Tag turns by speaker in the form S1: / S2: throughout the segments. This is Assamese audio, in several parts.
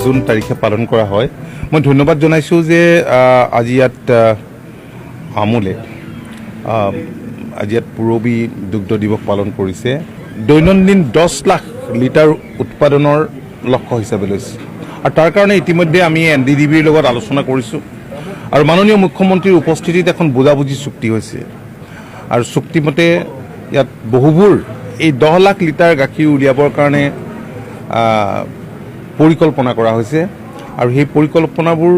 S1: জুন তাৰিখে পালন কৰা হয়। মই ধন্যবাদ জনাইছোঁ যে আজি ইয়াত আমুলে আজি ইয়াত পূৰবী দুগ্ধ দিৱস পালন কৰিছে। দৈনন্দিন 10 লাখ লিটাৰ উৎপাদনৰ লক্ষ্য হিচাপে লৈছে আৰু তাৰ কাৰণে ইতিমধ্যে আমি এনডিডিবিৰ লগত আলোচনা কৰিছোঁ আৰু মাননীয় মুখ্যমন্ত্ৰীৰ উপস্থিতিত এখন বুজাবুজি চুক্তি হৈছে আৰু চুক্তিমতে ইয়াত বহুবোৰ এই 10 লাখ লিটাৰ গাখীৰ উলিয়াবৰ কাৰণে পৰিকল্পনা কৰা হৈছে আৰু সেই পৰিকল্পনাবোৰ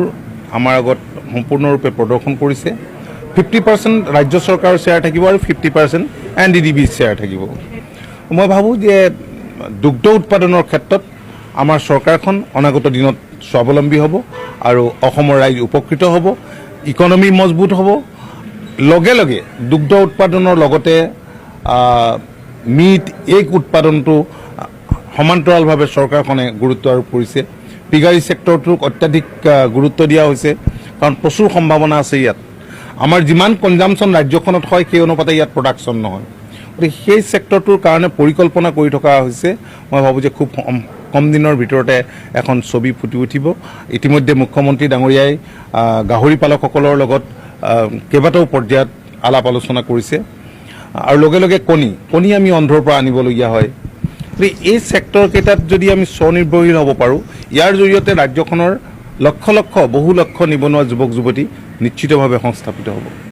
S1: আমাৰ আগত সম্পূৰ্ণৰূপে প্ৰদৰ্শন কৰিছে। 50% ৰাজ্য চৰকাৰৰ শ্বেয়াৰ থাকিব আৰু 50% এনডিডিবিৰ শ্বেয়াৰ থাকিব। মই ভাবোঁ যে দুগ্ধ উৎপাদনৰ ক্ষেত্ৰত আমাৰ চৰকাৰখন অনাগত দিনত স্বাৱলম্বী হ'ব আৰু অসমৰ ৰাইজ উপকৃত হ'ব, ইকনমি মজবুত হ'ব। লগে লগে দুগ্ধ উৎপাদনৰ লগতে মিট, এগ উৎপাদনটো সমান্তৰালভাৱে চৰকাৰখনে গুৰুত্ব আৰোপ কৰিছে। পিগাৰী ছেক্টৰটোক অত্যাধিক গুৰুত্ব দিয়া হৈছে, কাৰণ প্ৰচুৰ সম্ভাৱনা আছে ইয়াত। আমাৰ যিমান কনজামশ্যন ৰাজ্যখনত হয়, সেই অনুপাতে ইয়াত প্ৰডাকশ্যন নহয়। গতিকে সেই ছেক্টৰটোৰ কাৰণে পৰিকল্পনা কৰি থকা হৈছে। মই ভাবোঁ যে খুব কম কম দিনৰ ভিতৰতে এখন ছবি ফুটি উঠিব। ইতিমধ্যে মুখ্যমন্ত্ৰী ডাঙৰীয়াই গাহৰি পালকসকলৰ লগত কেইবাটাও পৰ্যায়ত আলাপ আলোচনা কৰিছে আৰু লগে লগে কণী কণী আমি অন্ধ্ৰৰ পৰা আনিবলগীয়া হয়। গতিকে এই ছেক্টৰকেইটাত যদি আমি স্বনিৰ্ভৰশীল হ'ব পাৰোঁ, ইয়াৰ জৰিয়তে ৰাজ্যখনৰ লক্ষ লক্ষ, বহু লক্ষ নিবনুৱা যুৱক যুৱতী নিশ্চিতভাৱে সংস্থাপিত হ'ব।